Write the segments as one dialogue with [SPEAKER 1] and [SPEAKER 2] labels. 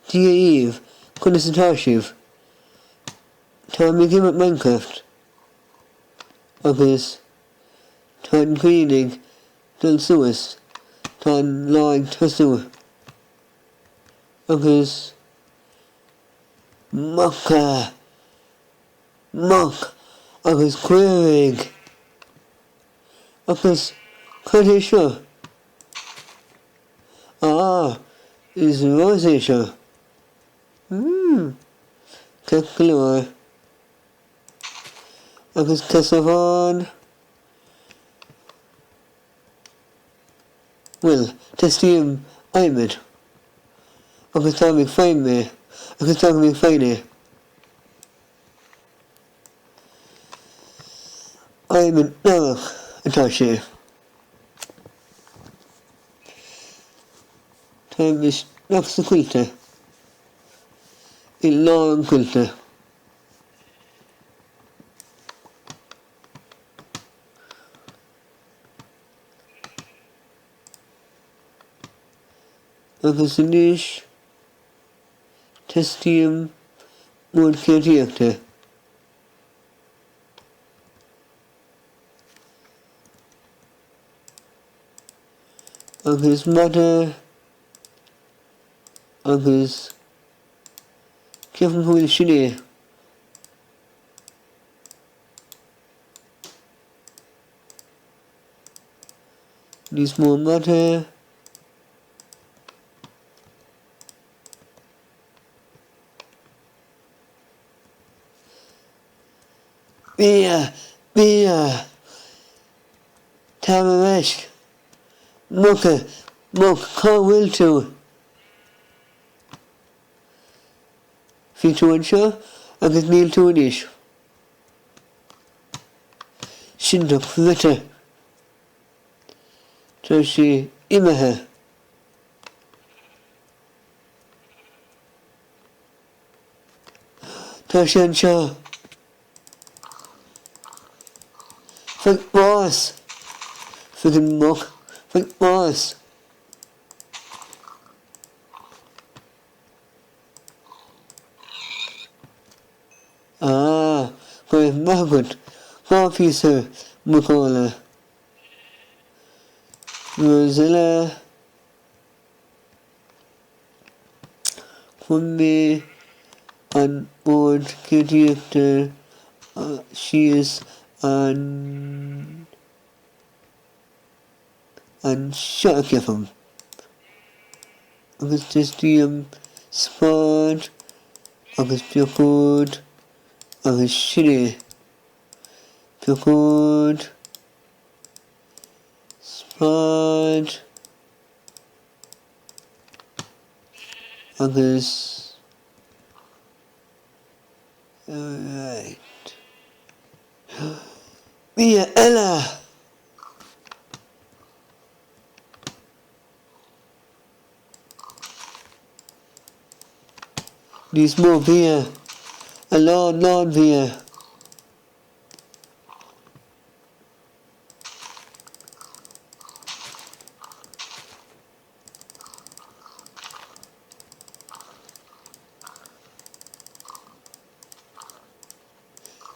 [SPEAKER 1] Dia dhaoibh, conas atá sibh? Táim ag imirt Minecraft agus tá an ghrian ag dul suas, tá an lá ag tosú agus muca, muc agus caoirigh agus cad é seo? Ah, is rós é seo. Hmm, ceart go leor. Agus cosán? Bhuel, teastaíonn adhmad. Agus táim ag fáil é. Agus táim ag fáil é. Adhmad darach atá sé. Táim isteach sa choillte. I lár an choillte. Agus anois teastaíonn bord ceardaíochta. Agus mada agus ceapaim go bhfuil sin é. Níos mó mada. Bia! Bia! Táim ar ais! Muca! Muc! Cá bhfuil tú? Bhí tú anseo agus níl tú anois. Sin dochreidte. Tá sé imithe. Tá sé anseo. Faigh bás! Friggin muc! Faigh bás! Ah, go raibh maith agat. 2 phíosa muiceola. Rosella. Chuir mé an bord ceardaíochta síos anseo, ceapaim, agus teastaíonn spád agus piocóid agus sin é. Piocóid, spád. Agus alright. Bia eile! Níos mó bia! A lán lán bia!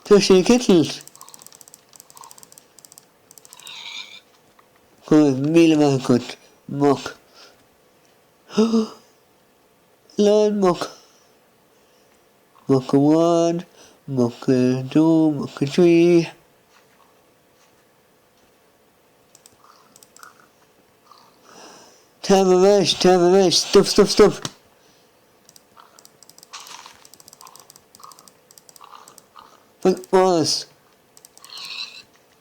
[SPEAKER 1] Tá sé ag eitilt. Go raibh míle maith agat, muc. Lán muc. Muc amháin, muc a dó, muc a trí. Táim ar ais, táim ar ais, stop, stop, stop! Faigh bás!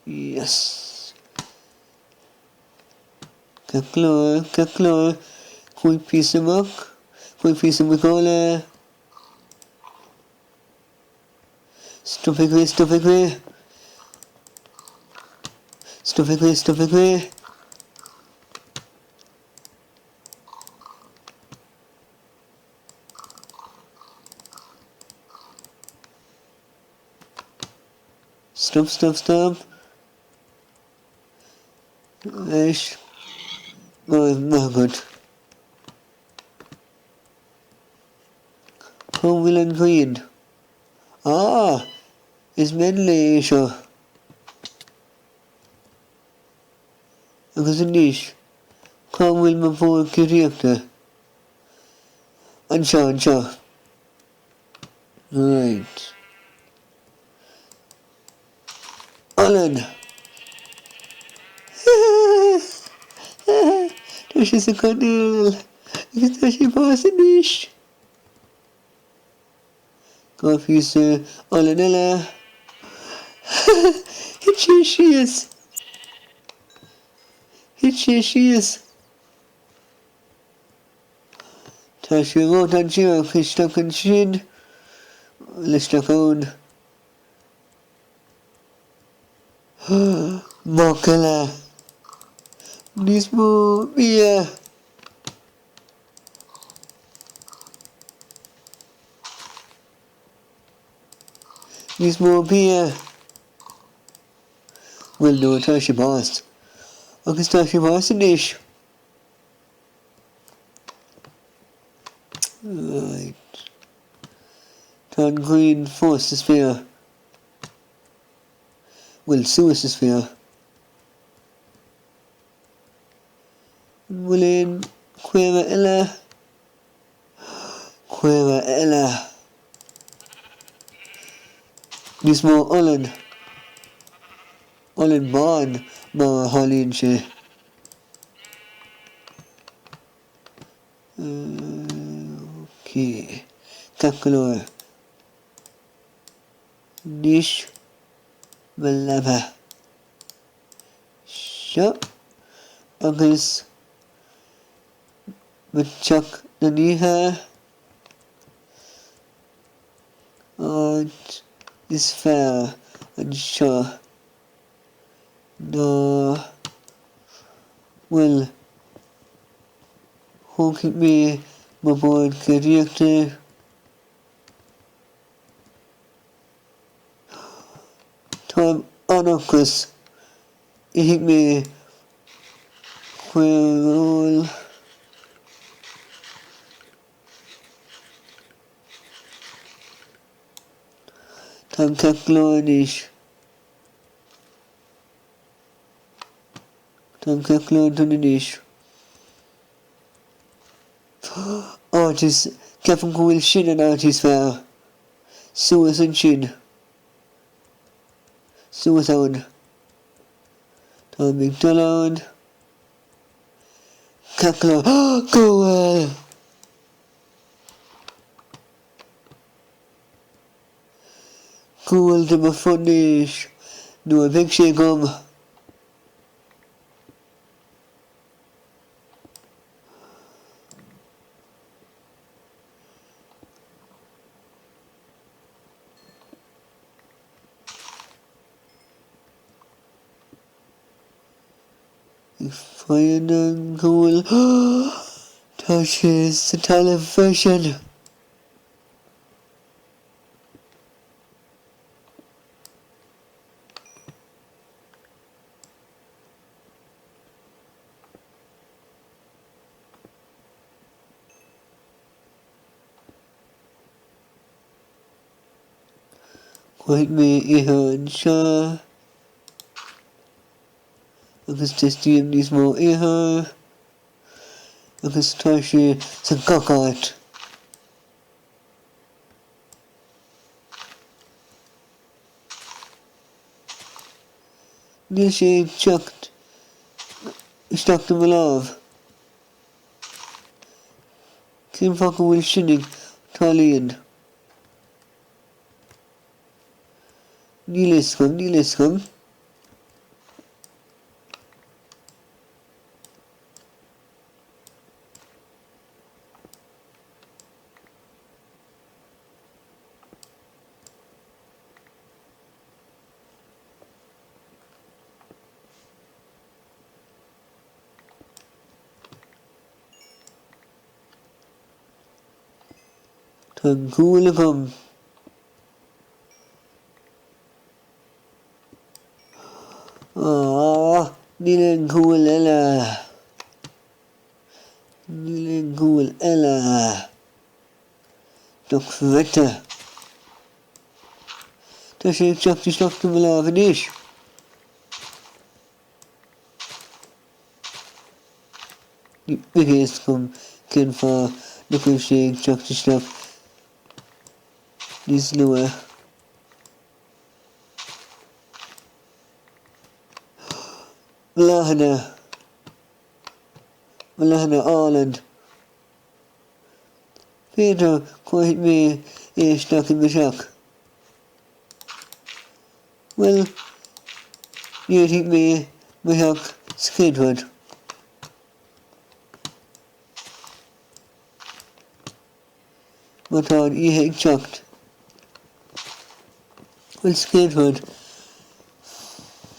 [SPEAKER 1] Yes! Ceart go leor, ceart go leor, 5 píosa muc, 5 píosa muiceola. Stop ag rith, stop ag rith. Stop ag rith, stop ag rith. Stop, stop, stop. Anois, go raibh maith agat. Cá bhfuil an ghrian? Ah! Is meánlae é seo. Agus anois, cá bhfuil mo bhord ceardaíochta? Anseo, anseo. Right. Olann! Tá sé sa choirnéal agus tá sé fás anois. Cá phíosa olann eile. Thit sé síos. Thit sé síos. Tá sé ródhainséarach isteach ansin, isteach ann. Macalla. Níos mó bia. Níos mó bia. Bhuel, nó tá sé fás. Agus tá sé fás anois. Right. Tá an ghrian fós sa spéir. Bhuel, suas sa spéir. An bhfuil aon chaora eile? Caora eile. Níos mó olann. Olann bán, mar a tharlaíonn sé. Ok. Ceart go leor. Anois, mo leaba. Seo agus mo theach don oíche, áit is fearr anseo ná, bhuel, thógfaidh mé mo bhord ceardaíochta. Táim an-ocras. Ithfidh mé caoireoil. Táim ceart go leor anois. Táim ceart go leor anois. Áit is, ceapaim go bhfuil sin an áit is fearr. Suas ansin. Suas ann. Táim ag dul ann. Ceart go leor. Go bhfuil! Gual do mo phonaís nuair a bheidh sé agam. Faigheann an gual Tá sé sa talamh freisin. Caithfidh mé ithe anseo agus teastaíonn níos mó ithir agus tá sé sa gach áit. Níl sé ag teacht isteach i mo lámh. Cén fáth go bhfuil sin ag tarlaíonn? Níl fhios agam, níl fhios agam. Tá gual agam. Aww, níl aon gual eile. Níl aon gual eile. Dochreidte. Tá sé ag teacht isteach i mo lámh anois. Níl a fhios agam cén fáth nach bhfuil sé ag teacht isteach níos luaithe. Bláthanna. Bláthanna álainn. B'fhéidir cuirfidh mé é isteach i mo theach. Bhuel, déanfaidh mé mo theach sa chéad rud. Má tá an oíche ag teacht. Bhuel, sa chéad rud,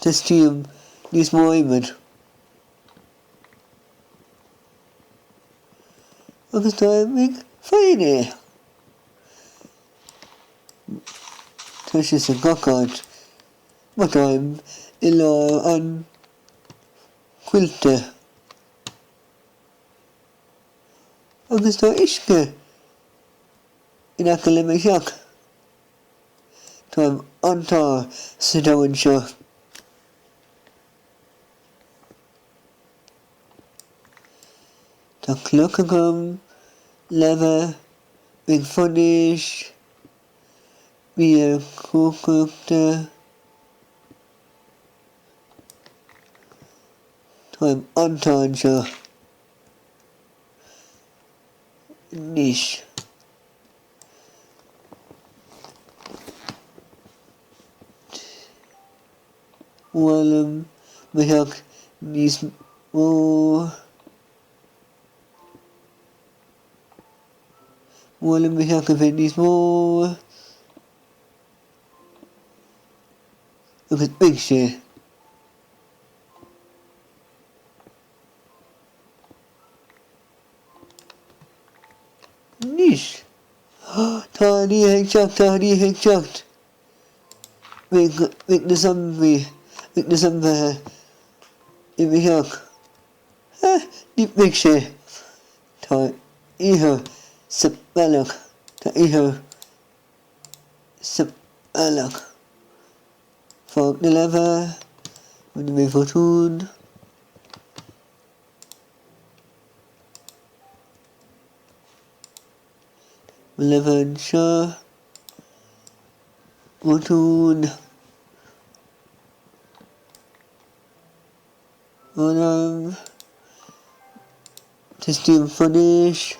[SPEAKER 1] teastaíonn níos mó adhmaid. Agus táim ag fáil é. Tá sé sa gach áit. Má táim i lár an choillte. Agus tá uisce in aice le mo theach. Táim an-ádhúil sa domhan seo. Tá cloch agam, leaba, beidh furnace, bia cócaireachta. Táim an-ádhúil anseo anois. Mhaith liom mo theach níos mó. Mhaith liom mo theach a bheith níos mó. Agus beidh sé. Anois. Tá an oíche ag teacht, tá an oíche ag teacht. Beidh na zombaí, beidh na zombaithe i mo theach. Ní bheidh sé. Tá oíche sa bhealach. Tá oíche sa bhealach. Fág na leaba, rinne mé botún. Mo leaba anseo. Botún. Anam. Teastaíonn furnace.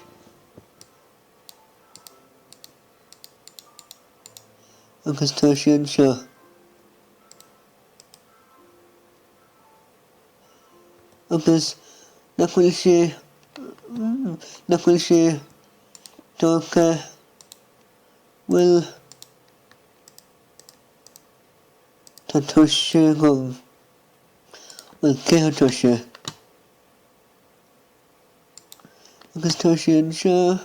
[SPEAKER 1] Agus tá sé anseo. Agus nach bhfuil sé, nach bhfuil sé dorcha, bhuel, tá tuirse agam, bhuel, cén tuirse? Agus tá sé anseo,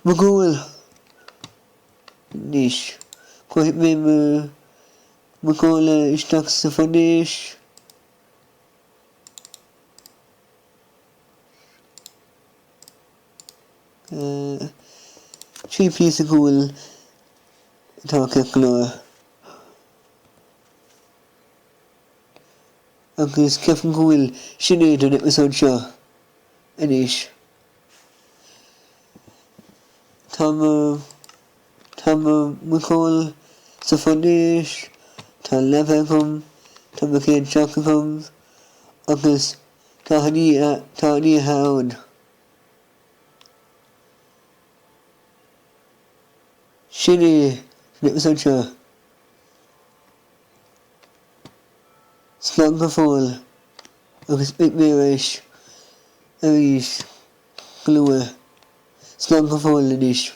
[SPEAKER 1] mo ghual! Anois, cuirfidh mé mo, mo ghual isteach sa furnace. 3 phíosa guail atá ceart go leor. Agus ceapaim go bhfuil sin é don eipeasóid seo anois. Tá mo tá mo muiceoil sa furnace, tá leaba agam, tá mo chéad teach agam agus tá an oíche tá an oíche ann. Sin é an eipeasóid seo. Slán go fóill agus beidh mé ar ais arís go luath. Slán go fóill anois.